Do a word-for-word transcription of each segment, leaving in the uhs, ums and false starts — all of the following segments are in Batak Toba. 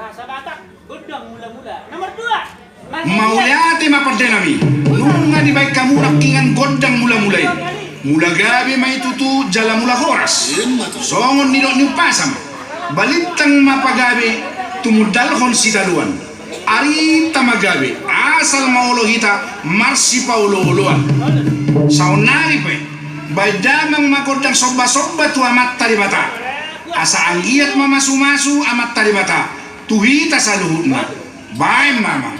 Bahasa Batak, gondang mula-mula. Nomor dua. Mauliate ma pande nami. Nunga dibaen hamu nangkiningan gondang mula-mula i. Mula gabe ma i tutu jala mula horas. Songon nidok ni umpasa ma. Balintang ma pagabe tumundalhon sitadoan. Arita ma gabe, asal ma olo hita marsipaolo-oloan. Saonnari pe, baen damang ma gondang somba-somba tu Amanta Debata. Asa anggiat ma masu-masu Amanta Debata tu hita saluhutna. Baen ma, amang.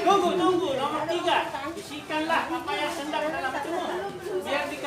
Tunggu, tunggu, nomor tiga. Bisikanlah apa yang sedang dalam hatimu. Biar di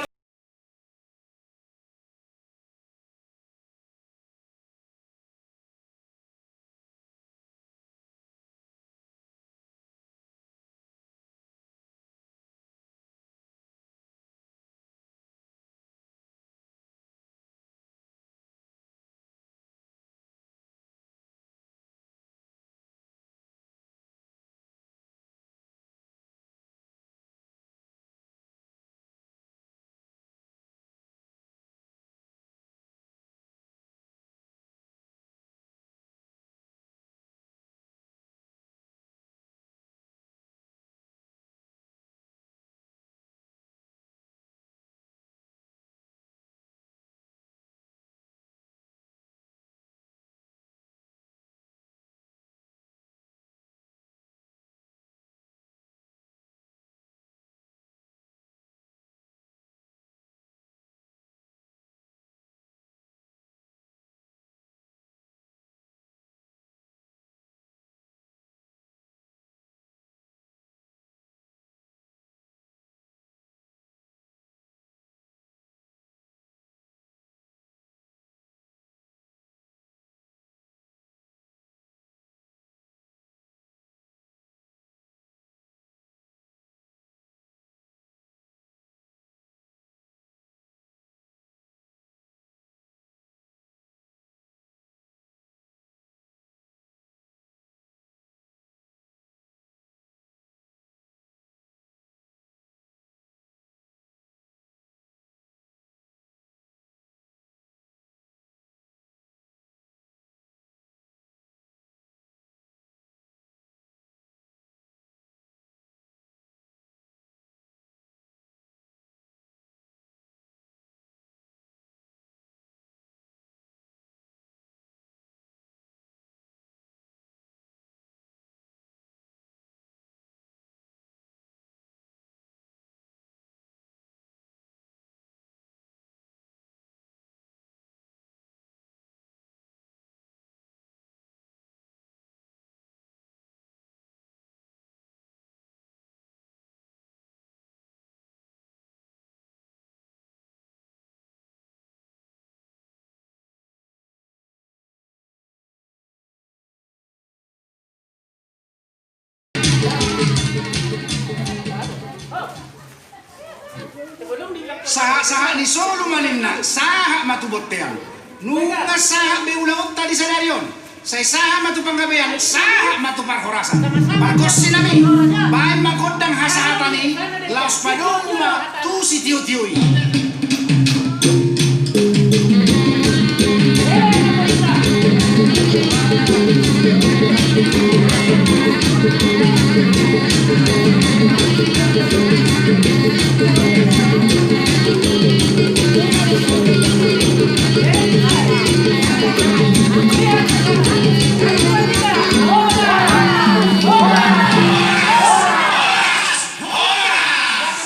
Sahat-sahat ni solu ma ninna, sahat ma tu bontean. Nunga sahat be ulaonta di sadari on. Sai sahat ma tu panggabean, sahat ma tu parhorasan. Pargonsi nami, baen ma gondang hasahatan i, laos padomu ma tu sitiotio i.